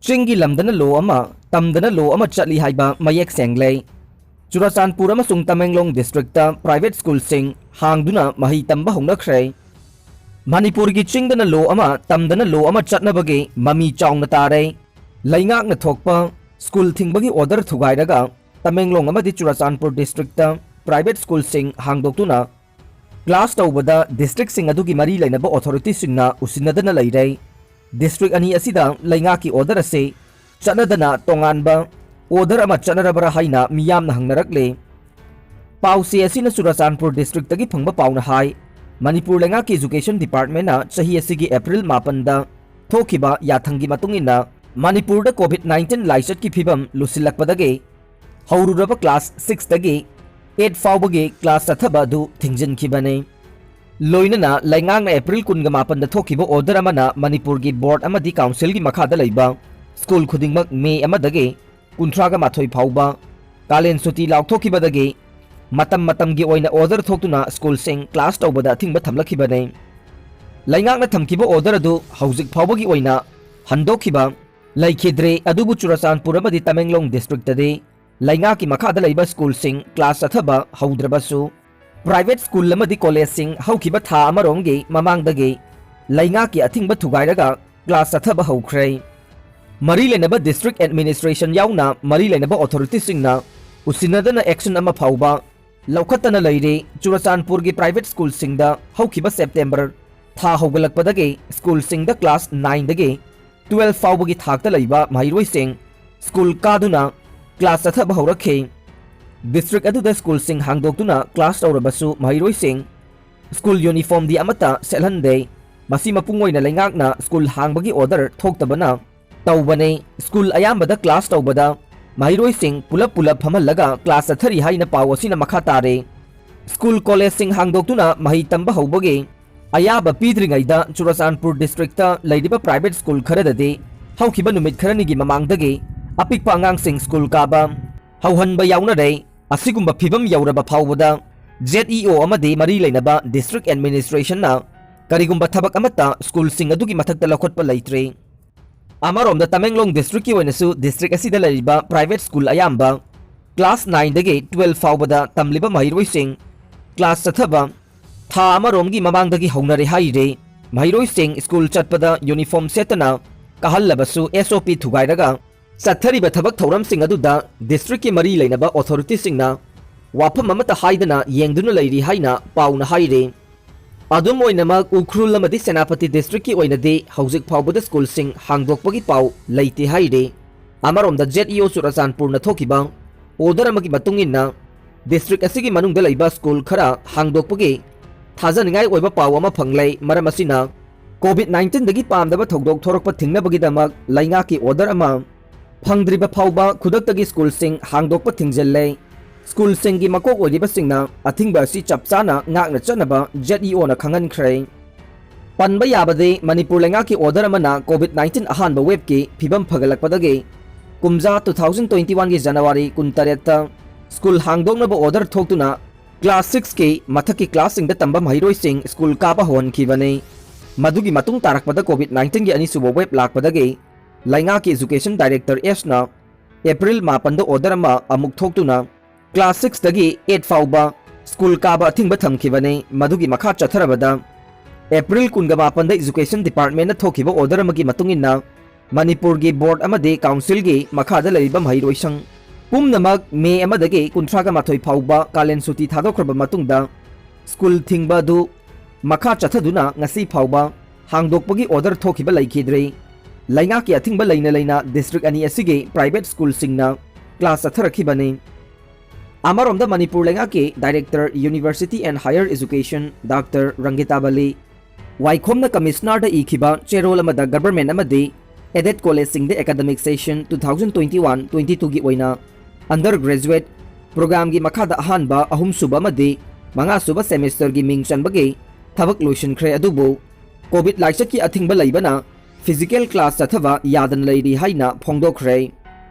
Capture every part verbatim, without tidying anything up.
ꯆꯤꯡꯒꯤ ꯂꯝꯗꯅ ꯂꯣ ꯑꯃ, ꯇꯝꯗꯅ ꯂꯣ ꯑꯃ ꯆꯠꯂꯤ ꯍꯥꯏꯕ ꯃꯌꯦꯛ ꯁꯦꯡꯂꯦ꯫ ꯆꯨꯔꯆꯥꯟꯄꯨꯔ ꯑꯃꯁꯨꯡ ꯇꯃꯦꯡꯂꯣꯡ ꯗꯤꯁꯇ꯭ꯔꯤꯛꯇ ꯄ꯭ꯔꯥꯏꯚꯦꯠ ꯁ꯭ꯀꯨꯜꯁꯤꯡ ꯍꯥꯡꯗꯨꯅ ꯃꯍꯩ ꯇꯝꯕ ꯍꯧꯅꯈ꯭ꯔꯦ꯫ ꯃꯅꯤꯄꯨꯔꯒꯤ ꯆꯤꯡꯗꯅ ꯂꯣ ꯑꯃ, ꯇꯝꯗꯅ ꯂꯣ ꯑꯃ ꯆꯠꯅꯕꯒꯤ ꯃꯃꯤ ꯆꯥꯎꯅ ꯇꯥꯔꯦ꯫ ꯂꯩꯉꯥꯛꯅ ꯊꯣꯛꯄ ꯁ꯭ꯀꯨꯜ ꯊꯤꯡꯕꯒꯤ ꯑꯣꯔꯗꯔ ꯊꯨꯒꯥꯏꯔꯒ ꯇꯃꯦꯡꯂꯣꯡ ꯑꯃꯗꯤ ꯆꯨꯔꯆꯥꯟꯄꯨꯔ ꯗꯤꯁꯇ꯭ꯔꯤꯛꯇ ꯄ꯭ꯔꯥꯏꯚꯦꯠ ꯁ꯭ꯀꯨꯜꯁꯤꯡ ꯍꯥꯡꯗꯣꯛꯇꯨꯅ ꯀ꯭ꯂꯥꯁ ꯇꯧꯕꯗ ꯗꯤꯁꯇ꯭ꯔꯤꯛꯁꯤꯡ ꯑꯗꯨꯒꯤ ꯃꯔꯤ ꯂꯩꯅꯕ ꯑꯣꯊꯣꯔꯤꯇꯤꯁꯤꯡꯅ ꯎꯁꯤꯟꯅꯗꯅ ꯂꯩꯔꯦ꯫ ꯗꯤꯁꯇ꯭ꯔꯤꯛ ꯑꯅꯤ ꯑꯁꯤꯗ ꯂꯩꯉꯥꯛꯀꯤ ꯑꯣꯔꯗꯔ ꯑꯁꯤ ꯆꯠꯅꯗꯅ ꯇꯣꯉꯥꯟꯕ ꯑꯣꯔꯗꯔ ꯑꯃ ꯆꯠꯅꯔꯕ꯭ꯔꯥ ꯍꯥꯏꯅ ꯃꯤꯌꯥꯝꯅ ꯍꯪꯅꯔꯛꯂꯦ꯫ ꯄꯥꯎꯆꯦ ꯑꯁꯤꯅ ꯆꯨꯔꯆꯥꯟꯄꯨꯔ ꯗꯤꯁꯇ꯭ꯔꯤꯛꯇꯒꯤ ꯐꯪꯕ ꯄꯥꯎꯅ ꯍꯥꯏ, ꯃꯅꯤꯄꯨꯔ ꯂꯩꯉꯥꯛꯀꯤ ꯏꯖꯨꯀꯦꯁꯟ ꯗꯤꯄꯥꯔꯠꯃꯦꯟꯅ ꯆꯍꯤ ꯑꯁꯤꯒꯤ ꯑꯦꯄ꯭ꯔꯤꯜ ꯃꯥꯄꯟꯗ ꯊꯣꯛꯈꯤꯕ ꯌꯥꯊꯪꯒꯤ ꯃꯇꯨꯡ ꯏꯟꯅ ꯃꯅꯤꯄꯨꯔꯗ ꯀꯣꯚꯤꯗ ꯅꯥꯏꯟꯇꯤꯟ ꯂꯥꯏꯆꯠꯀꯤ ꯐꯤꯕꯝ ꯂꯨꯁꯤꯜꯂꯛꯄꯗꯒꯤ ꯍꯧꯔꯨꯔꯕ ꯀ꯭ꯂꯥꯁ ꯁꯤꯛꯁꯇꯒꯤ ꯑꯦꯠ ꯐꯥꯎꯕꯒꯤ ꯀ꯭ꯂꯥꯁ ꯆꯠꯊꯕ ꯑꯗꯨ ꯊꯤꯡꯖꯤꯟꯈꯤꯕꯅꯤ꯫ ꯂꯣꯏꯅꯅ ꯂꯩꯉꯥꯛꯅ ꯑꯦꯄ꯭ꯔꯤꯜ ꯀꯨꯟꯒ ꯃꯥꯄꯟꯗ ꯊꯣꯛꯈꯤꯕ ꯑꯣꯔꯗꯔ ꯑꯃꯅ ꯃꯅꯤꯄꯨꯔꯒꯤ ꯕꯣꯔꯗ ꯑꯃꯗꯤ ꯀꯥꯎꯟꯁꯤꯜꯒꯤ ꯃꯈꯥꯗ ꯂꯩꯕ ꯁ꯭ꯀꯨꯜ ꯈꯨꯗꯤꯡꯃꯛ ꯃꯦ ꯑꯃꯗꯒꯤ ꯀꯨꯟꯊ꯭ꯔꯥꯒ ꯃꯥꯊꯣꯏ ꯐꯥꯎꯕ ꯀꯥꯂꯦꯟ ꯁꯨꯇꯤ ꯂꯥꯎꯊꯣꯛꯈꯤꯕꯗꯒꯤ ꯃꯇꯝ ꯃꯇꯝꯒꯤ ꯑꯣꯏꯅ ꯑꯣꯔꯗꯔ ꯊꯣꯛꯇꯨꯅ ꯁ꯭ꯀꯨꯜꯁꯤꯡ ꯀ꯭ꯂꯥꯁ ꯇꯧꯕꯗ ꯑꯊꯤꯡꯕ ꯊꯝꯂꯛꯈꯤꯕꯅꯤ꯫ ꯂꯩꯉꯥꯛꯅ ꯊꯝꯈꯤꯕ ꯑꯣꯔꯗꯔ ꯑꯗꯨ ꯍꯧꯖꯤꯛ ꯐꯥꯎꯕꯒꯤ ꯑꯣꯏꯅ ꯍꯟꯗꯣꯛꯈꯤꯕ ꯂꯩꯈꯤꯗ꯭ꯔꯦ꯫ ꯑꯗꯨꯕꯨ ꯆꯨꯔꯆꯥꯟꯄꯨꯔ ꯑꯃꯗꯤ ꯇꯃꯦꯡꯂꯣꯡ ꯗꯤꯁꯇ꯭ꯔꯤꯛꯇꯗꯤ ꯂꯩꯉꯥꯛꯀꯤ ꯃꯈꯥꯗ ꯂꯩꯕ ꯁ꯭ꯀꯨꯜꯁꯤꯡ ꯀ꯭ꯂꯥꯁ ꯆꯠꯊꯕ ꯍꯧꯗ꯭ꯔꯕꯁꯨ, ꯄ꯭ꯔꯥꯏꯚꯦꯠ ꯁ꯭ꯀꯨꯜ ꯑꯃꯗꯤ ꯀꯣꯂꯦꯖꯁꯤꯡ ꯍꯧꯈꯤꯕ ꯊꯥ ꯑꯃꯔꯣꯝꯒꯤ ꯃꯃꯥꯡꯗꯒꯤ ꯂꯩꯉꯥꯛꯀꯤ ꯑꯊꯤꯡꯕ ꯊꯨꯒꯥꯏꯔꯒ ꯀ꯭ꯂꯥꯁ ꯆꯠꯊꯕ ꯍꯧꯈ꯭ꯔꯦ꯫ ꯃꯔꯤ ꯂꯩꯅꯕ ꯗꯤꯁꯇ꯭ꯔꯤꯛ ꯑꯦꯗꯃꯤꯅꯤꯁꯇ꯭ꯔꯦꯁꯟ ꯌꯥꯎꯅ ꯃꯔꯤ ꯂꯩꯅꯕ ꯑꯣꯊꯣꯔꯤꯇꯤꯁꯤꯡꯅ ꯎꯁꯤꯟꯅꯗꯅ ꯑꯦꯛꯁꯟ ꯑꯃ ꯐꯥꯎꯕ ꯂꯧꯈꯠꯇꯅ ꯂꯩꯔꯤ꯫ ꯆꯨꯔꯆꯥꯟꯄꯨꯔꯒꯤ ꯄ꯭ꯔꯥꯏꯚꯦꯠ ꯁ꯭ꯀꯨꯜꯁꯤꯡꯗ ꯍꯧꯈꯤꯕ ꯁꯦꯞꯇꯦꯝꯕꯔ ꯊꯥ ꯍꯧꯒꯠꯂꯛꯄꯗꯒꯤ ꯁ꯭ꯀꯨꯜꯁꯤꯡꯗ ꯀ꯭ꯂꯥꯁ ꯅꯥꯏꯟꯗꯒꯤ ꯇꯨꯋꯦꯜꯐ ꯐꯥꯎꯕꯒꯤ ꯊꯥꯛꯇ ꯂꯩꯕ ꯃꯍꯩꯔꯣꯏꯁꯤꯡ ꯁ꯭ꯀꯨꯜ ꯀꯥꯗꯨꯅ ꯀ꯭ꯂꯥꯁ ꯆꯠꯊꯕ ꯍꯧꯔꯛꯈꯤ꯫ ꯗꯤꯁꯇ꯭ꯔꯤꯛ ꯑꯗꯨꯗ ꯁ꯭ꯀꯨꯜꯁꯤꯡ ꯍꯥꯡꯗꯣꯛꯇꯨꯅ ꯀ꯭ꯂꯥꯁ ꯇꯧꯔꯕꯁꯨ ꯃꯍꯩꯔꯣꯏꯁꯤꯡ ꯁ꯭ꯀꯨꯜ ꯌꯨꯅꯤꯐꯣꯔꯝꯗꯤ ꯑꯃꯠꯇ ꯁꯦꯠꯍꯟꯗꯦ꯫ ꯃꯁꯤ ꯃꯄꯨꯡ ꯑꯣꯏꯅ ꯂꯩꯉꯥꯛꯅ ꯁ꯭ꯀꯨꯜ ꯍꯥꯡꯕꯒꯤ ꯑꯣꯔꯗꯔ ꯊꯣꯛꯇꯕꯅ ꯇꯧꯕꯅꯤ꯫ ꯁ꯭ꯀꯨꯜ ꯑꯌꯥꯝꯕꯗ ꯀ꯭ꯂꯥꯁ ꯇꯧꯕꯗ ꯃꯍꯩꯔꯣꯏꯁꯤꯡ ꯄꯨꯂꯞ ꯄꯨꯂꯞ ꯐꯝꯍꯜꯂꯒ ꯀ꯭ꯂꯥꯁ ꯆꯠꯊꯔꯤ ꯍꯥꯏꯅ ꯄꯥꯎ ꯑꯁꯤꯅ ꯃꯈꯥ ꯇꯥꯔꯦ꯫ ꯁ꯭ꯀꯨꯜ ꯀꯣꯂꯦꯖꯁꯤꯡ ꯍꯥꯡꯗꯣꯛꯇꯨꯅ ꯃꯍꯩ ꯇꯝꯕ ꯍꯧꯕꯒꯤ ꯑꯌꯥꯕ ꯄꯤꯗ꯭ꯔꯤꯉꯩꯗ ꯆꯨꯔꯆꯥꯟꯄꯨꯔ ꯗꯤꯁꯇ꯭ꯔꯤꯛꯇ ꯂꯩꯔꯤꯕ ꯄ꯭ꯔꯥꯏꯚꯦꯠ ꯁ꯭ꯀꯨꯜ ꯈꯔꯗꯗꯤ ꯍꯧꯈꯤꯕ ꯅꯨꯃꯤꯠ ꯈꯔꯅꯤꯒꯤ ꯃꯃꯥꯡꯗꯒꯤ ꯑꯄꯤꯛꯄ ꯑꯉꯥꯡꯁꯤꯡ ꯁ꯭ꯀꯨꯜ ꯀꯥꯕ ꯍꯧꯍꯟꯕ ꯌꯥꯎꯅꯔꯦ꯫ ꯑꯁꯤꯒꯨꯝꯕ ꯐꯤꯚꯝ ꯌꯧꯔꯕ ꯐꯥꯎꯕꯗ ꯖꯦꯠ ꯏ ꯑꯣ ꯑꯃꯗꯤ ꯃꯔꯤ ꯂꯩꯅꯕ ꯗꯤꯁꯇ꯭ꯔꯤꯛ ꯑꯦꯗꯃꯤꯅꯤꯁꯇ꯭ꯔꯦꯁꯟꯅ ꯀꯔꯤꯒꯨꯝꯕ ꯊꯕꯛ ꯑꯃꯠꯇ ꯁ꯭ꯀꯨꯜꯁꯤꯡ ꯑꯗꯨꯒꯤ ꯃꯊꯛꯇ ꯂꯧꯈꯠꯄ ꯂꯩꯇ꯭ꯔꯤ꯫ ꯑꯃꯔꯣꯝꯗ ꯇꯃꯦꯡꯂꯣꯡ ꯗꯤꯁꯇ꯭ꯔꯤꯛꯀꯤ ꯑꯣꯏꯅꯁꯨ ꯗꯤꯁꯇ꯭ꯔꯤꯛ ꯑꯁꯤꯗ ꯂꯩꯔꯤꯕ ꯄ꯭ꯔꯥꯏꯚꯦꯠ ꯁ꯭ꯀꯨꯜ ꯑꯌꯥꯝꯕ ꯀ꯭ꯂꯥꯁ ꯅꯥꯏꯟꯗꯒꯤ ꯇꯨꯋꯦꯜꯐ ꯐꯥꯎꯕꯗ ꯇꯝꯂꯤꯕ ꯃꯍꯩꯔꯣꯏꯁꯤꯡ ꯀ꯭ꯂꯥꯁ ꯆꯠꯊꯕ ꯊꯥ ꯑꯃꯔꯣꯝꯒꯤ ꯃꯃꯥꯡꯗꯒꯤ ꯍꯧꯅꯔꯦ ꯍꯥꯏꯔꯤ꯫ ꯃꯍꯩꯔꯣꯏꯁꯤꯡ ꯁ꯭ꯀꯨꯜ ꯆꯠꯄꯗ ꯌꯨꯅꯤꯐꯣꯔꯝ ꯁꯦꯠꯇꯅ ꯀꯥꯍꯜꯂꯕꯁꯨ ꯑꯦꯁ ꯑꯣ ꯄꯤ ꯊꯨꯒꯥꯏꯔꯒ ꯆꯠꯊꯔꯤꯕ ꯊꯕꯛ ꯊꯧꯔꯝꯁꯤꯡ ꯑꯗꯨꯗ ꯗꯤꯁꯇ꯭ꯔꯤꯛꯀꯤ ꯃꯔꯤ ꯂꯩꯅꯕ ꯑꯣꯊꯣꯔꯤꯇꯤꯁꯤꯡꯅ ꯋꯥꯐꯝ ꯑꯃꯠꯇ ꯍꯥꯏꯗꯅ ꯌꯦꯡꯗꯨꯅ ꯂꯩꯔꯤ ꯍꯥꯏꯅ ꯄꯥꯎꯅ ꯍꯥꯏꯔꯤ꯫ ꯑꯗꯨꯝ ꯑꯣꯏꯅꯃꯛ ꯎꯈ꯭ꯔꯨꯜ ꯑꯃꯗꯤ ꯁꯦꯅꯥꯄꯇꯤ ꯗꯤꯁꯇ꯭ꯔꯤꯛꯀꯤ ꯑꯣꯏꯅꯗꯤ ꯍꯧꯖꯤꯛ ꯐꯥꯎꯕꯗ ꯁ꯭ꯀꯨꯜꯁꯤꯡ ꯍꯥꯡꯗꯣꯛꯄꯒꯤ ꯄꯥꯎ ꯂꯩꯇꯦ ꯍꯥꯏꯔꯤ꯫ ꯑꯃꯔꯣꯝꯗ ꯖꯦꯠ ꯏ ꯑꯣ ꯆꯨꯔꯆꯥꯟꯄꯨꯔꯅ ꯊꯣꯛꯈꯤꯕ ꯑꯣꯔꯗꯔ ꯑꯃꯒꯤ ꯃꯇꯨꯡ ꯏꯟꯅ ꯗꯤꯁꯇ꯭ꯔꯤꯛ ꯑꯁꯤꯒꯤ ꯃꯅꯨꯡꯗ ꯂꯩꯕ ꯁ꯭ꯀꯨꯜ ꯈꯔ ꯍꯥꯡꯗꯣꯛꯄꯒꯤ ꯊꯥꯖꯅꯤꯡꯉꯥꯏ ꯑꯣꯏꯕ ꯄꯥꯎ ꯑꯃ ꯐꯪꯂꯦ꯫ ꯃꯔꯝ ꯑꯁꯤꯅ ꯀꯣꯚꯤꯗ ꯅꯥꯏꯟꯇꯤꯟꯗꯒꯤ ꯄꯥꯝꯗꯕ ꯊꯧꯗꯣꯛ ꯊꯣꯔꯛꯄ ꯊꯤꯡꯅꯕꯒꯤꯗꯃꯛ ꯂꯩꯉꯥꯛꯀꯤ ꯑꯣꯔꯗꯔ ꯑꯃ ꯐꯪꯗ꯭ꯔꯤꯕ ꯐꯥꯎꯕ ꯈꯨꯗꯛꯇꯒꯤ ꯁ꯭ꯀꯨꯜꯁꯤꯡ ꯍꯥꯡꯗꯣꯛꯄ ꯊꯤꯡꯖꯤꯜꯂꯦ꯫ ꯁ꯭ꯀꯨꯜꯁꯤꯡꯒꯤ ꯃꯀꯣꯛ ꯑꯣꯏꯔꯤꯕꯁꯤꯡꯅ ꯑꯊꯤꯡꯕ ꯑꯁꯤ ꯆꯞ ꯆꯥꯅ ꯉꯥꯛꯅ ꯆꯠꯅꯕ ꯖꯦꯠ ꯏ ꯑꯣꯅ ꯈꯪꯍꯟꯈ꯭ꯔꯦ꯫ ꯄꯟꯕ ꯌꯥꯕꯗꯤ ꯃꯅꯤꯄꯨꯔ ꯂꯩꯉꯥꯛꯀꯤ ꯑꯣꯔꯗꯔ ꯑꯃꯅ ꯀꯣꯚꯤꯗ ꯅꯥꯏꯟꯇꯤꯟ ꯑꯍꯥꯟꯕ ꯋꯦꯕꯀꯤ ꯐꯤꯕꯝ ꯐꯒꯠꯂꯛꯄꯗꯒꯤ ꯀꯨꯝꯖꯥ ꯇꯨ ꯊꯥꯎꯖꯟ ꯇ꯭ꯋꯦꯟꯇꯤ ꯋꯥꯟꯒꯤ ꯖꯅꯋꯥꯔꯤ ꯀꯨꯟꯇꯔꯦꯠꯇ ꯁ꯭ꯀꯨꯜ ꯍꯥꯡꯗꯣꯛꯅꯕ ꯑꯣꯔꯗꯔ ꯊꯣꯛꯇꯨꯅ ꯀ꯭ꯂꯥꯁ ꯁꯤꯛꯁꯀꯤ ꯃꯊꯛꯀꯤ ꯀ꯭ꯂꯥꯁꯁꯤꯡꯗ ꯇꯝꯕ ꯃꯍꯩꯔꯣꯏꯁꯤꯡ ꯁ꯭ꯀꯨꯜ ꯀꯥꯕ ꯍꯧꯍꯟꯈꯤꯕꯅꯤ꯫ ꯃꯗꯨꯒꯤ ꯃꯇꯨꯡ ꯇꯥꯔꯛꯄꯗ ꯀꯣꯚꯤꯗ ꯅꯥꯏꯟꯇꯤꯟꯒꯤ ꯑꯅꯤꯁꯨꯕ ꯋꯦꯕ ꯂꯥꯛꯄꯗꯒꯤ ꯂꯩꯉꯥꯛꯀꯤ ꯏꯖꯨꯀꯦꯁꯟ ꯗꯥꯏꯔꯦꯛꯇꯔ ꯑꯦꯁꯅ ꯑꯦꯄ꯭ꯔꯤꯜ ꯃꯥꯄꯟꯗ ꯑꯣꯔꯗꯔ ꯑꯃ ꯑꯃꯨꯛ ꯊꯣꯛꯇꯨꯅ ꯀ꯭ꯂꯥꯁ ꯁꯤꯛꯁꯇꯒꯤ ꯑꯦꯠ ꯐꯥꯎꯕ ꯁ꯭ꯀꯨꯜ ꯀꯥꯕ ꯑꯊꯤꯡꯕ ꯊꯝꯈꯤꯕꯅꯤ꯫ ꯃꯗꯨꯒꯤ ꯃꯈꯥ ꯆꯠꯊꯔꯕꯗ ꯑꯦꯄ꯭ꯔꯤꯜ ꯀꯨꯟꯒ ꯃꯥꯄꯟꯗ ꯏꯖꯨꯀꯦꯁꯟ ꯗꯤꯄꯥꯔꯠꯃꯦꯟꯅ ꯊꯣꯛꯈꯤꯕ ꯑꯣꯔꯗꯔ ꯑꯃꯒꯤ ꯃꯇꯨꯡ ꯏꯟꯅ ꯃꯅꯤꯄꯨꯔꯒꯤ ꯕꯣꯔꯗ ꯑꯃꯗꯤ ꯀꯥꯎꯟꯁꯤꯜꯒꯤ ꯃꯈꯥꯗ ꯂꯩꯔꯤꯕ ꯃꯍꯩꯔꯣꯏꯁꯪ ꯄꯨꯝꯅꯃꯛ ꯃꯦ ꯑꯃꯗꯒꯤ ꯀꯨꯟꯊ꯭ꯔꯥꯒ ꯃꯥꯊꯣꯏ ꯐꯥꯎꯕ ꯀꯥꯂꯦꯟ ꯁꯨꯇꯤ ꯊꯥꯗꯣꯛꯈ꯭ꯔꯕ ꯃꯇꯨꯡꯗ ꯁ꯭ꯀꯨꯜ ꯊꯤꯡꯕ ꯑꯗꯨ ꯃꯈꯥ ꯆꯠꯊꯗꯨꯅ ꯉꯁꯤ ꯐꯥꯎꯕ ꯍꯥꯡꯗꯣꯛꯄꯒꯤ ꯑꯣꯔꯗꯔ ꯊꯣꯛꯈꯤꯕ ꯂꯩꯈꯤꯗ꯭ꯔꯤ꯫ ꯂꯩꯉꯥꯛꯀꯤ ꯑꯊꯤꯡꯕ ꯂꯩꯅ ꯂꯩꯅ ꯗꯤꯁꯇ꯭ꯔꯤꯛ ꯑꯅꯤ ꯑꯁꯤꯒꯤ ꯄ꯭ꯔꯥꯏꯚꯦꯠ ꯁ꯭ꯀꯨꯜꯁꯤꯡꯅ ꯀ꯭ꯂꯥꯁ ꯆꯠꯊꯔꯛꯈꯤꯕꯅꯤ꯫ ꯑꯃꯔꯣꯝꯗ ꯃꯅꯤꯄꯨꯔ ꯂꯩꯉꯥꯛꯀꯤ director university and higher education doctor ꯔꯪꯒꯤꯇꯥꯕꯂꯤ ꯋꯥꯏꯈꯣꯝꯅ ꯀꯃꯤꯁꯅꯔꯗ ꯏꯈꯤꯕ ꯆꯦꯔꯣꯜ ꯑꯃꯗ ꯒꯚꯔꯟꯃꯦꯟꯠ ꯑꯃꯗꯤ ꯑꯦꯗꯦꯗ ꯀꯣꯂꯦꯖꯁꯤꯡꯗ academic session two thousand twenty one twenty ꯇꯨꯒꯤ ꯑꯣꯏꯅ ꯑꯟꯗꯔ ꯒ꯭ꯔꯦꯖꯨꯑꯦꯠ ꯄ꯭ꯔꯣꯒ꯭ꯔꯥꯝꯒꯤ ꯃꯈꯥꯗ ꯑꯍꯥꯟꯕ ꯑꯍꯨꯝꯁꯨꯕ ꯑꯃꯗꯤ ꯃꯉꯥꯁꯨꯕ ꯁꯦꯃꯦꯁꯇꯔꯒꯤ ꯃꯤꯡ ꯆꯟꯕꯒꯤ ꯊꯕꯛ ꯂꯣꯏꯁꯤꯟꯈ꯭ꯔꯦ, ꯑꯗꯨꯕꯨ ꯀꯣꯚꯤꯗ ꯂꯥꯏꯆꯠꯀꯤ ꯑꯊꯤꯡꯕ ꯂꯩꯕꯅ ꯐꯤꯖꯤꯀꯦꯜ ꯀ꯭ꯂꯥꯁ ꯆꯠꯊꯕ ꯌꯥꯗꯅ ꯂꯩꯔꯤ ꯍꯥꯏꯅ ꯐꯣꯡꯗꯣꯛꯈ꯭ꯔꯦ꯫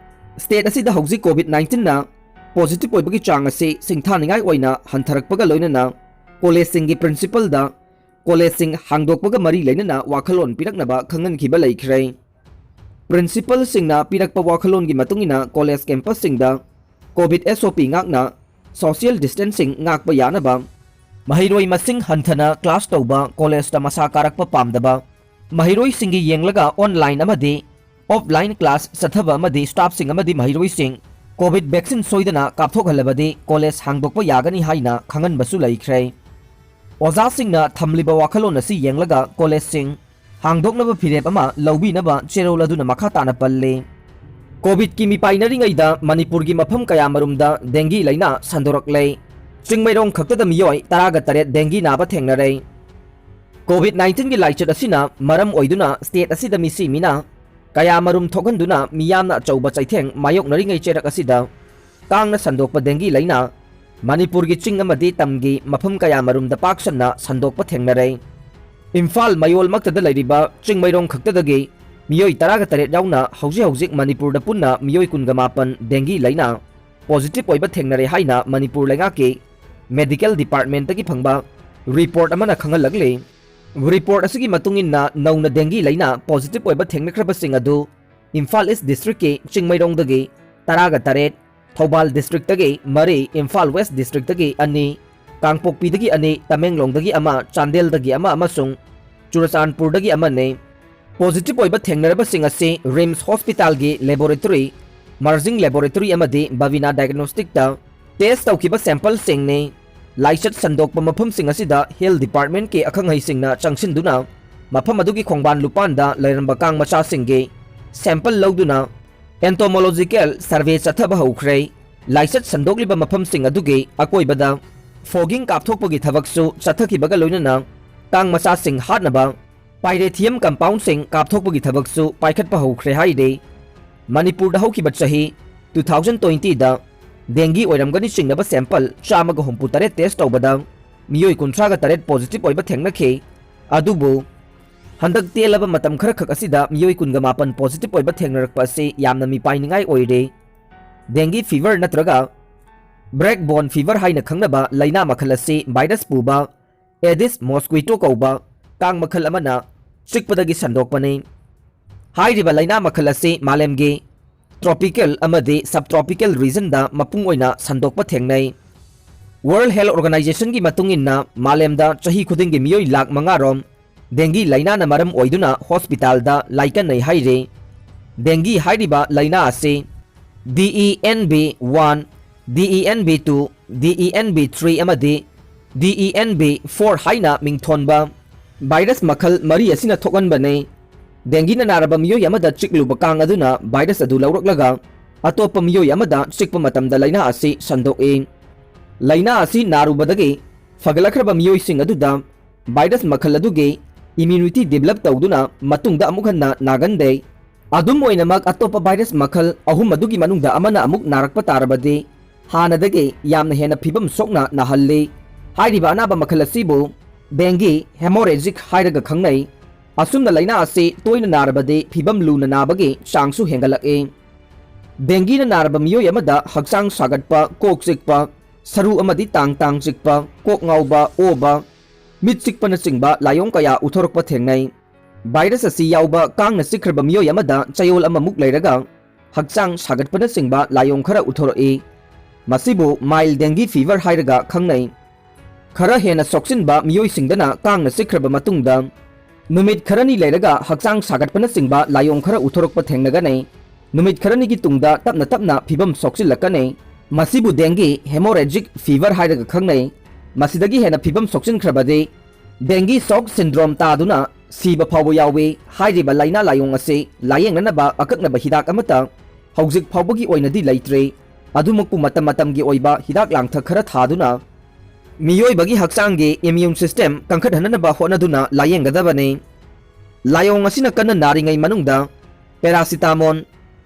ꯁ꯭ꯇꯦꯠ ꯑꯁꯤꯗ ꯍꯧꯖꯤꯛ ꯀꯣꯚꯤꯗ ꯅꯥꯏꯟꯇꯤꯟꯅ ꯄꯣꯖꯤꯇꯤꯚ ꯑꯣꯏꯕꯒꯤ ꯆꯥꯡ ꯑꯁꯤ ꯁꯤꯡꯊꯥꯅꯤꯡꯉꯥꯏ ꯑꯣꯏꯅ ꯍꯟꯊꯔꯛꯄꯒ ꯂꯣꯏꯅꯅ ꯀꯣꯂꯦꯖꯁꯤꯡꯒꯤ ꯄ꯭ꯔꯤꯟꯁꯤꯄꯜꯗ ꯀꯣꯂꯦꯖꯁꯤꯡ ꯍꯥꯡꯗꯣꯛꯄꯒ ꯃꯔꯤ ꯂꯩꯅꯅ ꯋꯥꯈꯜꯂꯣꯟ ꯄꯤꯔꯛꯅꯕ ꯈꯪꯍꯟꯈꯤꯕ ꯂꯩꯈ꯭ꯔꯦ꯫ ꯄ꯭ꯔꯤꯟꯁꯤꯄꯜꯁꯤꯡꯅ ꯄꯤꯔꯛꯄ ꯋꯥꯈꯜꯂꯣꯟꯒꯤ ꯃꯇꯨꯡ ꯏꯟꯅ ꯀꯣꯂꯦꯖ ꯀꯦꯝꯄꯁꯁꯤꯡꯗ ꯀꯣꯚꯤꯗ ꯑꯦꯁ ꯑꯣ ꯄꯤ ꯉꯥꯛꯅ ꯁꯣꯁꯤꯌꯦꯜ ꯗꯤꯁꯇꯦꯟꯁꯤꯡ ꯉꯥꯛꯄ ꯌꯥꯅꯕ, ꯃꯍꯩꯔꯣꯏ ꯃꯁꯤꯡ ꯍꯟꯊꯅ ꯀ꯭ꯂꯥꯁ ꯇꯧꯕ, ꯀꯣꯂꯦꯖꯇ ꯃꯁꯥ ꯀꯥꯔꯛꯄ ꯄꯥꯝꯗꯕ ꯃꯍꯩꯔꯣꯏꯁꯤꯡꯒꯤ ꯌꯦꯡꯂꯒ ꯑꯣꯟꯂꯥꯏꯟ ꯑꯃꯗꯤ ꯑꯣꯐꯂꯥꯏꯟ ꯀ꯭ꯂꯥꯁ ꯆꯠꯊꯕ ꯑꯃꯗꯤ ꯁ꯭ꯇꯥꯐꯁꯤꯡ ꯑꯃꯗꯤ ꯃꯍꯩꯔꯣꯏꯁꯤꯡ ꯀꯣꯚꯤꯗ ꯚꯦꯛꯁꯤꯟ ꯁꯣꯏꯗꯅ ꯀꯥꯞꯊꯣꯛꯍꯜꯂꯕꯗꯤ ꯀꯣꯂꯦꯖ ꯍꯥꯡꯗꯣꯛꯄ ꯌꯥꯒꯅꯤ ꯍꯥꯏꯅ ꯈꯪꯍꯟꯕꯁꯨ ꯂꯩꯈ꯭ꯔꯦ꯫ ꯑꯣꯖꯥꯁꯤꯡꯅ ꯊꯝꯂꯤꯕ ꯋꯥꯈꯜꯂꯣꯟ ꯑꯁꯤ ꯌꯦꯡꯂꯒ ꯀꯣꯂꯦꯖꯁꯤꯡ ꯍꯥꯡꯗꯣꯛꯅꯕ ꯐꯤꯔꯦꯞ ꯑꯃ ꯂꯧꯕꯤꯅꯕ ꯆꯦꯔꯣꯜ ꯑꯗꯨꯅ ꯃꯈꯥ ꯇꯥꯅ ꯄꯜꯂꯤ꯫ ꯀꯣꯚꯤꯗꯀꯤ ꯃꯤꯄꯥꯏꯅꯔꯤꯉꯩꯗ ꯃꯅꯤꯄꯨꯔꯒꯤ ꯃꯐꯝ ꯀꯌꯥꯃꯔꯨꯝꯗ ꯗꯦꯡꯒꯤ ꯂꯥꯏꯅꯥ ꯁꯟꯗꯣꯔꯛꯂꯦ꯫ ꯆꯤꯡꯃꯩꯔꯣꯡ ꯈꯛꯇꯗ ꯃꯤꯑꯣꯏ ꯇꯔꯥꯒ ꯇꯔꯦꯠ ꯗꯦꯡꯒꯤ ꯅꯥꯕ ꯊꯦꯡꯅꯔꯦ꯫ ꯀꯣꯚꯤꯗ ꯅꯥꯏꯟꯇꯤꯟꯒꯤ ꯂꯥꯏꯆꯠ ꯑꯁꯤꯅ ꯃꯔꯝ ꯑꯣꯏꯗꯨꯅ ꯁ꯭ꯇꯦꯠ ꯑꯁꯤꯗ ꯃꯤꯁꯤ ꯃꯤꯅꯥ ꯀꯌꯥꯃꯔꯨꯝ ꯊꯣꯛꯍꯟꯗꯨꯅ ꯃꯤꯌꯥꯝꯅ ꯑꯆꯧꯕ ꯆꯩꯊꯦꯡ ꯃꯥꯌꯣꯛꯅꯔꯤꯉꯩ ꯆꯩꯔꯛ ꯑꯁꯤꯗ ꯀꯥꯡꯅ ꯁꯟꯗꯣꯛꯄ ꯗꯦꯡꯒꯤ ꯂꯥꯏꯅꯥ ꯃꯅꯤꯄꯨꯔꯒꯤ ꯆꯤꯡ ꯑꯃꯗꯤ ꯇꯝꯒꯤ ꯃꯐꯝ ꯀꯌꯥꯃꯔꯨꯝꯗ ꯄꯥꯛ ꯁꯟꯅ ꯁꯟꯗꯣꯛꯄ ꯊꯦꯡꯅꯔꯦ꯫ ꯏꯝꯐꯥꯜ ꯃꯌꯣꯜꯃꯛꯇꯗ ꯂꯩꯔꯤꯕ ꯆꯤꯡꯃꯩꯔꯣꯡ ꯈꯛꯇꯗꯒꯤ ꯃꯤꯑꯣꯏ ꯇꯔꯥꯒ ꯇꯔꯦꯠ ꯌꯥꯎꯅ ꯍꯧꯖꯤꯛ ꯍꯧꯖꯤꯛ ꯃꯅꯤꯄꯨꯔꯗ ꯄꯨꯟꯅ ꯃꯤꯑꯣꯏ ꯀꯨꯟꯒ ꯃꯥꯄꯟ ꯗꯦꯡꯒꯤ ꯂꯥꯏꯅꯥ ꯄꯣꯖꯤꯇꯤꯚ ꯑꯣꯏꯕ ꯊꯦꯡꯅꯔꯦ ꯍꯥꯏꯅ ꯃꯅꯤꯄꯨꯔ ꯂꯩꯉꯥꯛꯀꯤ ꯃꯦꯗꯤꯀꯦꯜ ꯗꯤꯄꯥꯔꯠꯃꯦꯟꯠꯇꯒꯤ ꯐꯪꯕ ꯔꯤꯄꯣꯔꯠ ꯑꯃꯅ ꯈꯪꯍꯜꯂꯛꯂꯤ꯫ ꯔꯤꯄꯣꯔꯠ ꯑꯁꯤꯒꯤ ꯃꯇꯨꯡ ꯏꯟꯅ ꯅꯧꯅ ꯗꯦꯡꯒꯤ ꯂꯥꯏꯅꯥ ꯄꯣꯖꯤꯇꯤꯚ ꯑꯣꯏꯕ ꯊꯦꯡꯅꯈ꯭ꯔꯕꯁꯤꯡ ꯑꯗꯨ ꯏꯝꯐꯥꯜ ꯏꯁ ꯗꯤꯁꯇ꯭ꯔꯤꯛꯀꯤ ꯆꯤꯡꯃꯩꯔꯣꯡꯗꯒꯤ ꯇꯔꯥꯒ ꯇꯔꯦꯠ, ꯊꯧꯕꯥꯜ ꯗꯤꯁꯇ꯭ꯔꯤꯛꯇꯒꯤ ꯃꯔꯤ, ꯏꯝꯐꯥꯜ ꯋꯦꯁ ꯗꯤꯁꯇ꯭ꯔꯤꯛꯇꯒꯤ ꯑꯅꯤ, ꯀꯥꯡꯄꯣꯛꯄꯤꯗꯒꯤ ꯑꯅꯤ, ꯇꯃꯦꯡꯂꯣꯡꯗꯒꯤ ꯑꯃ, ꯆꯥꯟꯗꯦꯜꯗꯒꯤ ꯑꯃ ꯑꯃꯁꯨꯡ ꯆꯨꯔꯆꯥꯟꯄꯨꯔꯗꯒꯤ ꯑꯃꯅꯤ꯫ ꯄꯣꯖꯤꯇꯤꯚ ꯑꯣꯏꯕ ꯊꯦꯡꯅꯔꯕꯁꯤꯡ ꯑꯁꯤ ꯔꯤꯝꯁ ꯍꯣꯁꯄꯤꯇꯥꯜꯒꯤ ꯂꯦꯕꯣꯔꯦꯇꯣꯔꯤ, ꯃꯔꯖꯤꯡ ꯂꯦꯕꯣꯔꯦꯇꯣꯔꯤ ꯑꯃꯗꯤ ꯕꯕꯤꯅꯥ ꯗꯥꯏꯒꯅꯣꯁꯇꯤꯛꯇ ꯇꯦꯁ ꯇꯧꯈꯤꯕ ꯁꯦꯝꯄꯜꯁꯤꯡꯅꯤ꯫ ꯂꯥꯏꯆꯠ ꯁꯟꯗꯣꯛꯄ ꯃꯐꯝꯁꯤꯡ ꯑꯁꯤꯗ ꯍꯦꯜꯊ ꯗꯤꯄꯥꯔꯠꯃꯦꯟꯠꯀꯤ ꯑꯈꯪ ꯑꯍꯩꯁꯤꯡꯅ ꯆꯪꯁꯤꯟꯗꯨꯅ ꯃꯐꯝ ꯑꯗꯨꯒꯤ ꯈꯣꯡꯕꯥꯟ ꯂꯨꯄꯥꯟꯗ ꯂꯩꯔꯝꯕ ꯀꯥꯡ ꯃꯆꯥꯁꯤꯡꯒꯤ ꯁꯦꯝꯄꯜ ꯂꯧꯗꯨꯅ ꯑꯦꯟꯇꯣꯃꯣꯂꯣꯖꯤꯀꯦꯜ ꯁꯔꯚꯦ ꯆꯠꯊꯕ ꯍꯧꯈ꯭ꯔꯦ꯫ ꯂꯥꯏꯆꯠ ꯁꯟꯗꯣꯛꯂꯤꯕ ꯃꯐꯝꯁꯤꯡ ꯑꯗꯨꯒꯤ ꯑꯀꯣꯏꯕꯗ ꯐꯣꯒꯤꯡ ꯀꯥꯞꯊꯣꯛꯄꯒꯤ ꯊꯕꯛꯁꯨ ꯆꯠꯊꯈꯤꯕꯒ ꯂꯣꯏꯅꯅ ꯀꯥꯡ ꯃꯆꯥꯁꯤꯡ ꯍꯥꯠꯅꯕ ꯄꯥꯏꯔꯦꯊꯤꯌꯝ ꯀꯝꯄꯥꯎꯟꯁꯤꯡ ꯀꯥꯞꯊꯣꯛꯄꯒꯤ ꯊꯕꯛꯁꯨ ꯄꯥꯏꯈꯠꯄ ꯍꯧꯈ꯭ꯔꯦ ꯍꯥꯏꯔꯤ꯫ ꯃꯅꯤꯄꯨꯔꯗ ꯍꯧꯈꯤꯕ ꯆꯍꯤ ꯇꯨ ꯊꯥꯎꯖꯟ ꯇ꯭ꯋꯦꯟꯇꯤꯗ ꯗꯦꯡꯒꯤ ꯑꯣꯏꯔꯝꯒꯅꯤ ꯆꯤꯡꯅꯕ ꯁꯦꯝꯄꯜ ꯆꯥꯝꯃꯒ ꯍꯨꯝꯐꯨ ꯇꯔꯦꯠ ꯇꯦꯁ ꯇꯧꯕꯗ ꯃꯤꯑꯣꯏ ꯀꯨꯟꯊ꯭ꯔꯥꯒ ꯇꯔꯦꯠ ꯄꯣꯖꯤꯇꯤꯚ ꯑꯣꯏꯕ ꯊꯦꯡꯅꯈꯤ꯫ ꯑꯗꯨꯕꯨ ꯍꯟꯗꯛ ꯇꯦꯜꯂꯕ ꯃꯇꯝ ꯈꯔꯈꯛ ꯑꯁꯤꯗ ꯃꯤꯑꯣꯏ ꯀꯨꯟꯒ ꯃꯥꯄꯟ ꯄꯣꯖꯤꯇꯤꯚ ꯑꯣꯏꯕ ꯊꯦꯡꯅꯔꯛꯄ ꯑꯁꯤ ꯌꯥꯝꯅ ꯃꯤꯄꯥꯏꯅꯤꯡꯉꯥꯏ ꯑꯣꯏꯔꯦ꯫ ꯗꯦꯡꯒꯤ ꯐꯤꯚꯔ ꯅꯠꯇ꯭ꯔꯒ ꯕ꯭ꯔꯦꯛ ꯕꯣꯟ ꯐꯤꯚꯔ ꯍꯥꯏꯅ ꯈꯪꯅꯕ ꯂꯥꯏꯅꯥ ꯃꯈꯜ ꯑꯁꯤ ꯚꯥꯏꯔꯁ ꯄꯨꯕ ꯑꯦꯗꯤꯁ ꯃꯣꯁꯀ꯭ꯋꯤꯇꯣ ꯀꯧꯕ ꯀꯥꯡ ꯃꯈꯜ ꯑꯃꯅ ꯆꯤꯛꯄꯗꯒꯤ ꯁꯟꯗꯣꯛꯄꯅꯤ꯫ ꯍꯥꯏꯔꯤꯕ ꯂꯥꯏꯅꯥ ꯃꯈꯜ ꯑꯁꯤ ꯃꯥꯂꯦꯝꯒꯤ tropical ꯑꯃꯗꯤ subtropical regionꯗ ꯃꯄꯨꯡ ꯑꯣꯏꯅ ꯁꯟꯗꯣꯛꯄ ꯊꯦꯡꯅꯩ꯫ World Health Organizationꯒꯤ ꯃꯇꯨꯡ ꯏꯟꯅ ꯃꯥꯂꯦꯝꯗ ꯆꯍꯤ ꯈꯨꯗꯤꯡꯒꯤ ꯃꯤꯑꯣꯏ ꯂꯥꯈ ꯃꯉꯥ ꯔꯣꯝ dengue ꯂꯥꯏꯅꯥꯅ ꯃꯔꯝ ꯑꯣꯏꯗꯨꯅ hospitalꯗ ꯂꯥꯏꯀꯠꯅꯩ ꯍꯥꯏꯔꯤ꯫ Dengue ꯍꯥꯏꯔꯤꯕ ꯂꯥꯏꯅꯥ ꯑꯁꯤ D E N B one, D E N B two, D E N B three ꯑꯃꯗꯤ D E N B four ꯍꯥꯏꯅ ꯃꯤꯡꯊꯣꯟꯕ virus ꯃꯈꯜ ꯃꯔꯤ ꯑꯁꯤꯅ ꯊꯣꯛꯍꯟꯕꯅꯤ꯫ Dengueꯅ ꯅꯥꯔꯕ ꯃꯤꯑꯣꯏ ꯑꯃꯗ ꯆꯤꯛꯂꯨꯕ ꯀꯥꯡ ꯑꯗꯨꯅ virus ꯑꯗꯨ ꯂꯧꯔꯛꯂꯒ ꯑꯇꯣꯞꯄ ꯃꯤꯑꯣꯏ ꯑꯃꯗ ꯆꯤꯛꯄ ꯃꯇꯝꯗ ꯂꯥꯏꯅꯥ ꯑꯁꯤ ꯁꯟꯗꯣꯛꯏ꯫ ꯂꯥꯏꯅꯥ ꯑꯁꯤ ꯅꯥꯔꯨꯕꯗꯒꯤ ꯐꯒꯠꯂꯛꯈ꯭ꯔꯕ ꯃꯤꯑꯣꯏꯁꯤꯡ ꯑꯗꯨꯗ virus ꯃꯈꯜ ꯑꯗꯨꯒꯤ immunity develop ꯇꯧꯗꯨꯅ ꯃꯇꯨꯡꯗ ꯑꯃꯨꯛ ꯍꯟꯅ ꯅꯥꯒꯟꯗꯦ꯫ ꯑꯗꯨꯝ ꯑꯣꯏꯅꯃꯛ, ꯑꯇꯣꯞꯄ virus ꯃꯈꯜ ꯑꯍꯨꯝ ꯑꯗꯨꯒꯤ ꯃꯅꯨꯡꯗ ꯑꯃꯅ ꯑꯃꯨꯛ ꯅꯥꯔꯛꯄ ꯇꯥꯔꯕꯗꯤ ꯍꯥꯟꯅꯗꯒꯤ ꯌꯥꯝꯅ ꯍꯦꯟꯅ ꯐꯤꯕꯝ ꯁꯣꯛꯅ ꯅꯥꯍꯜꯂꯤ꯫ ꯍꯥꯏꯔꯤꯕ ꯑꯅꯥꯕ ꯃꯈꯜ ꯑꯁꯤꯕꯨ dengue hemorrhagic ꯍꯥꯏꯔꯒ ꯈꯪꯅꯩ꯫ ꯑꯁꯨꯝꯅ ꯂꯥꯏꯅꯥ ꯑꯁꯤ ꯇꯣꯏꯅ ꯅꯥꯔꯕꯗꯤ ꯐꯤꯕꯝ ꯂꯨꯅ ꯅꯥꯕꯒꯤ ꯆꯥꯡꯁꯨ ꯍꯦꯟꯒꯠꯂꯛꯏ꯫ Dengueꯅ ꯅꯥꯔꯕ ꯃꯤꯑꯣꯏ ꯑꯃꯗ ꯍꯛꯆꯥꯡ ꯁꯥꯒꯠꯄ, ꯀꯣꯛ ꯆꯤꯛꯄ, ꯁꯔꯨ ꯑꯃꯗꯤ ꯇꯥꯡ ꯇꯥꯡ ꯆꯤꯛꯄ, ꯀꯣꯛ ꯉꯥꯎꯕ, ꯑꯣꯕ, ꯃꯤꯠ ꯆꯤꯛꯄꯅꯆꯤꯡꯕ ꯂꯥꯏꯑꯣꯡ ꯀꯌꯥ ꯎꯠꯊꯣꯔꯛꯄ ꯊꯦꯡꯅꯩ꯫ Virus ꯑꯁꯤ ꯌꯥꯎꯕ ꯀꯥꯡꯅ ꯆꯤꯛꯈ꯭ꯔꯕ ꯃꯤꯑꯣꯏ ꯑꯃꯗ ꯆꯌꯣꯜ ꯑꯃꯃꯨꯛ ꯂꯩꯔꯒ ꯍꯛꯆꯥꯡ ꯁꯥꯒꯠꯄꯅꯆꯤꯡꯕ ꯂꯥꯏꯑꯣꯡ ꯈꯔ ꯎꯠꯊꯣꯔꯛꯏ꯫ ꯃꯁꯤꯕꯨ mild dengue fever ꯍꯥꯏꯔꯒ ꯈꯪꯅꯩ꯫ ꯈꯔ ꯍꯦꯟꯅ ꯁꯣꯛꯆꯤꯟꯕ ꯃꯤꯑꯣꯏꯁꯤꯡꯗꯅ ꯀꯥꯡꯅ ꯆꯤꯛꯈ꯭ꯔꯕ ꯃꯇꯨꯡꯗ ꯅꯨꯃꯤꯠ ꯈꯔꯅꯤ ꯂꯩꯔꯒ ꯍꯛꯆꯥꯡ ꯁꯥꯒꯠꯄꯅꯆꯤꯡꯕ ꯂꯥꯏꯑꯣꯡ ꯈꯔ ꯎꯠꯊꯣꯔꯛꯄ ꯊꯦꯡꯅꯒꯅꯤ꯫ ꯅꯨꯃꯤꯠ ꯈꯔꯅꯤꯒꯤ ꯇꯨꯡꯗ ꯇꯞꯅ ꯇꯞꯅ ꯐꯤꯕꯝ ꯁꯣꯛꯆꯤꯜꯂꯛꯀꯅꯤ꯫ ꯃꯁꯤꯕꯨ dengue hemorrhagic fever ꯍꯥꯏꯔꯒ ꯈꯪꯅꯩ꯫ ꯃꯁꯤꯗꯒꯤ ꯍꯦꯟꯅ ꯐꯤꯕꯝ ꯁꯣꯛꯆꯤꯟꯈ꯭ꯔꯕꯗꯤ dengue shock syndrome ꯇꯥꯗꯨꯅ ꯁꯤꯕ ꯐꯥꯎꯕ ꯌꯥꯎꯏ꯫ ꯍꯥꯏꯔꯤꯕ ꯂꯥꯏꯅꯥ ꯂꯥꯏꯑꯣꯡ ꯑꯁꯤ ꯂꯥꯌꯦꯡꯅꯅꯕ ꯑꯀꯛꯅꯕ ꯍꯤꯗꯥꯛ ꯑꯃꯠꯇ ꯍꯧꯖꯤꯛ ꯐꯥꯎꯕꯒꯤ ꯑꯣꯏꯅꯗꯤ ꯂꯩꯇ꯭ꯔꯤ꯫ ꯑꯗꯨꯃꯛꯄꯨ ꯃꯇꯝ ꯃꯇꯝꯒꯤ ꯑꯣꯏꯕ ꯍꯤꯗꯥꯛ ꯂꯥꯡꯊꯛ ꯈꯔ ꯊꯥꯗꯨꯅ ꯃꯤꯑꯣꯏꯕꯒꯤ ꯍꯛꯆꯥꯡꯒꯤ immune system ꯀꯟꯈꯠꯍꯟꯅꯅꯕ ꯍꯣꯠꯅꯗꯨꯅ ꯂꯥꯌꯦꯡꯒꯗꯕꯅꯤ꯫ ꯂꯥꯏꯑꯣꯡ ꯑꯁꯤꯅ ꯀꯟꯅ ꯅꯥꯔꯤꯉꯩ ꯃꯅꯨꯡꯗ paracetamol,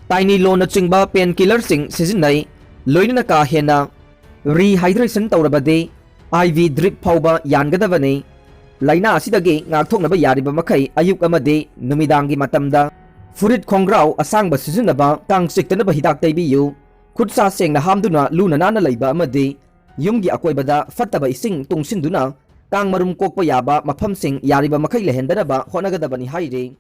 Tylenolꯅꯆꯤꯡꯕ pain killerꯁꯤꯡ ꯁꯤꯖꯤꯟꯅꯩ꯫ ꯂꯣꯏꯅꯅ ꯀꯥ ꯍꯦꯟꯅ rehydration ꯇꯧꯔꯕꯗꯤ I V drip ꯐꯥꯎꯕ ꯌꯥꯟꯒꯗꯕꯅꯤ꯫ ꯂꯥꯏꯅꯥ ꯑꯁꯤꯗꯒꯤ ꯉꯥꯛꯊꯣꯛꯅꯕ ꯌꯥꯔꯤꯕ ꯃꯈꯩ ꯑꯌꯨꯛ ꯑꯃꯗꯤ ꯅꯨꯃꯤꯗꯥꯡꯒꯤ ꯃꯇꯝꯗ ꯐꯨꯔꯤꯠ ꯈꯣꯡꯒ꯭ꯔꯥꯎ ꯑꯁꯥꯡꯕ ꯁꯤꯖꯤꯟꯅꯕ, ꯀꯥꯡ ꯆꯤꯛꯇꯅꯕ ꯍꯤꯗꯥꯛ ꯇꯩꯕꯤꯌꯨ꯫ ꯈꯨꯠ ꯁꯥ ꯁꯦꯡꯅ ꯍꯥꯝꯗꯨꯅ ꯂꯨꯅ ꯅꯥꯟꯅ ꯂꯩꯕ ꯑꯃꯗꯤ ꯌꯨꯝꯒꯤ ꯑꯀꯣꯏꯕꯗ ꯐꯠꯇꯕ ꯏꯁꯤꯡ ꯇꯨꯡꯁꯤꯟꯗꯨꯅ ꯀꯥꯡ ꯃꯔꯨꯝ ꯀꯣꯛꯄ ꯌꯥꯕ ꯃꯐꯝꯁꯤꯡ ꯌꯥꯔꯤꯕ ꯃꯈꯩ ꯂꯩꯍꯟꯗꯅꯕ ꯍꯣꯠꯅꯒꯗꯕꯅꯤ ꯍꯥꯏꯔꯤ꯫